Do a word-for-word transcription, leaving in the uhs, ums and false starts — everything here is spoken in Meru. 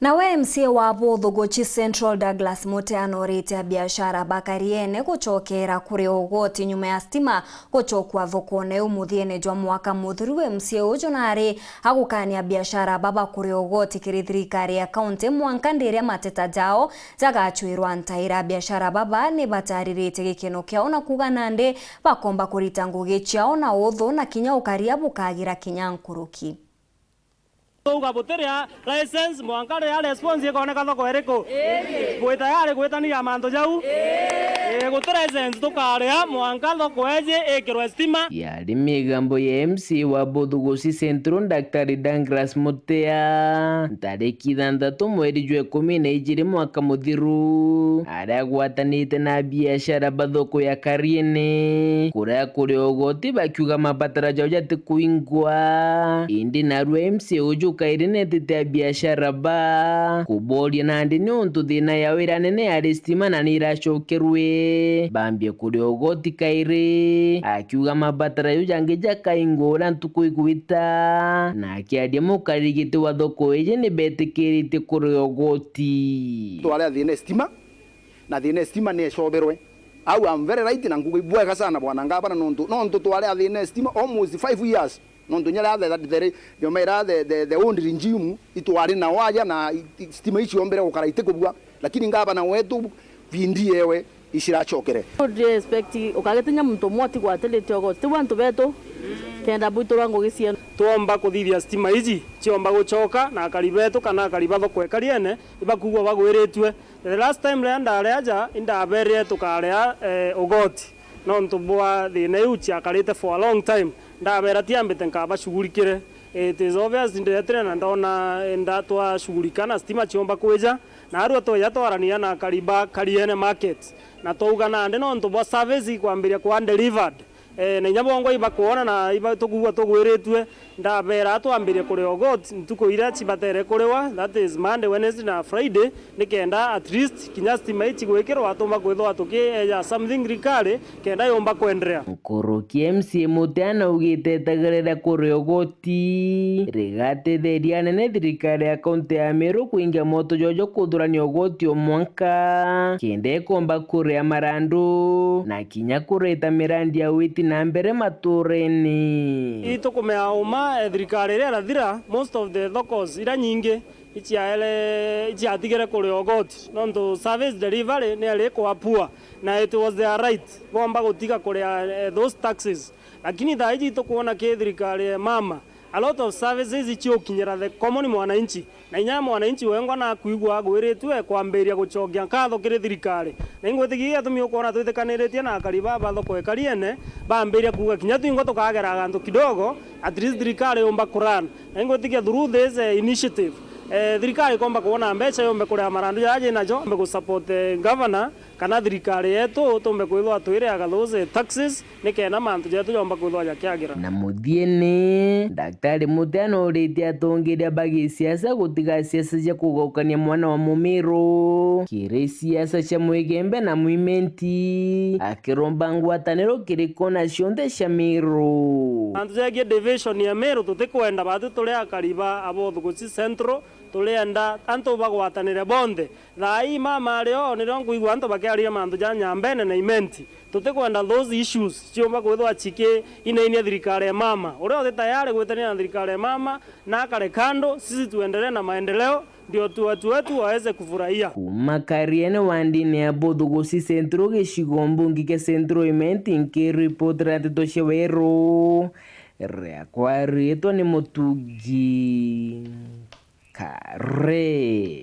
Nawe M C A wa Buthuguchi Central Douglas Mutea norite abiashara ba Kariene gucokera kuri ugoti nyuma ya stima gucokua thokone iu muthiene jwa mwaka muthiru. M C A uju nari agukania biashara baba kuri ugoti kiri thirikari ya kaunti mwanka ndiria mateta jao jagacwirwa ntaira. Biashara baba ni batariritie gikeno kiao na kuuga nandi bakomba kurita ngugi ciao na uthu na kinya ukaria bukagira kinya nkuruki. Twauga butiria license mwanka riria response ikoneka thoko iriku? Bwi tayari gwitania mantu jau? Ii, guti license tukaria mwanka thoko eji ikirwe stima. Yari migambo ya M C A wa Buthuguchi Central, Daktari Douglas Mutea, ntariki ithanthatu mweri jwa ikumi na ijiri mwaka muthiru, aria agwatanite na biashara ba thoko ya Kariene, kuria kuri ugoti bakiuga mabatara jao jati kuingwa. Indi narua M C A uju kairi netite abiashara ba kuboria nandi niuntu thina yao iria nene yari stima na ni iracokerwe bambie kuria ugoti kairi, akiuga mabatara jau jangi jakaingwa uria ntuku igwita. Na akiaria mukarigiti wa thoko iji ni betikiritie kuria ugoti. Twaria thina ya stima, na thina ya stima ni icoberwe. Au I'm very right na nguga ibwega sana bwana ngavana nontu, nontu twari a thina ya stima almost five years. Nontu nyara the, the, the, yomera the, the, the old regime itwari na waya na i-, i-, stima icio mbere gukara itikubua. Lakini ngavana wetu V D ewe iciracokere. Would you expect ukagitinya muntu umwe atigwatirite ugoti? Tiu antu betu, kenda bwiturwa ngugi cietu. Twomba kuthithia stima iji ciomba gucoka na akari betu kana akari ba thoko ekariene ibakugwa bagwiritue. The last time riria ndari aja, indaberire tukaria, eh, ugoti nontu bwa thina iu ciakarite for a long time. Ndabera tiambite nkabashugurikire. It is obvious ndiretire na ndona enda twashugurika na stima ciomba kwija. Na arua tweja twarania na akari ba Kariene Market. Na twauga nandi nontu bwa service ikwambiria kwa delivered. Eh, na inya bongwa ibakwona na iba-, tukuigua tugwiritue, ndabera twambirie kuria ugoti ntuku iria cibatere kuriwa, that is Monday, Wednesday na Friday, nikenda at least kinya stima ii cigwikirwa tumba kwithwa tukieja something thirikari kenda yumba kwenderea. Nkuruki M C A Mutea naugite etegerere kuria ugoti rigatetheria anene thirikari ya kaunti ya Meru kuingia moto jojo kuthurania ugoti o mwanka kenda ikomba kuria marandu na kinya kureta mirandi ya witi na mbere maturene. Itukumea uma, eh, thirikari iria irathira, most of the thokos iria nyingi iciaere, iciatigire kuria ugoti, nontu service delivery ni yari ikwa poor, na it was their right bomba gutiga kuria, eh, those taxes. Lakini thaa iji itukwona ki thirikari ya mama, a lot of services iciukinyira the common mwananchi. Na inya mwananchi wengwa nakwigua agwiritue kwambiria gucokia nkatho kiri thirikari. Na ingwitikia giatumi ukwona twitikaniritie na akari baba thoko ekariene, bambiria kuuga kinya twingwa tukagera gantu kidogo, at least thirikari yumba kuran. Na ingwitikia through this, eh, initiative, eh, thirikari ikomba kwona mbeca yumbe kuria marandu jaja jinajo, yumbe gusupport, eh, governor, kana thirikari yetu tumbe kwithwa twiriaga those taxes, nikenda mantu jetu jomba kwithwa jakiagira. Na muthiene, Daktari Mutea nooritie atongeria ba gisiasa gutiga siasa cia kugaukania mwana wa Mumiru kiri siasa cia Mwigembe na Mwimenti, akiromba ngwataniro kiri kona cionthe cia Miru. Mantu jegie division ya Miru tutikwenda, batu turi akari ba Abothuguchi Central, turienda antu bagwatanire bonthe. Thaa ii mama ari o, nirio nkwigua antu bakiariria mantu ja Nyambene na Imenti. Tutikwenda those issues ciumba kwithwa ciki inainia thirikari ya mama. Uria uti tayari gwitania na thirikari ya mama, na akare kando, sisi tuendelee na maendeleo, ndio tu watu wetu waweze kufurahia. Kuuma Kariene wandini ya Bothuguchi Central, gicigo mbunge kia Central Imenti, nkiripotera nteto cia Weru, riakwa riitwa ni Mutugi Kare.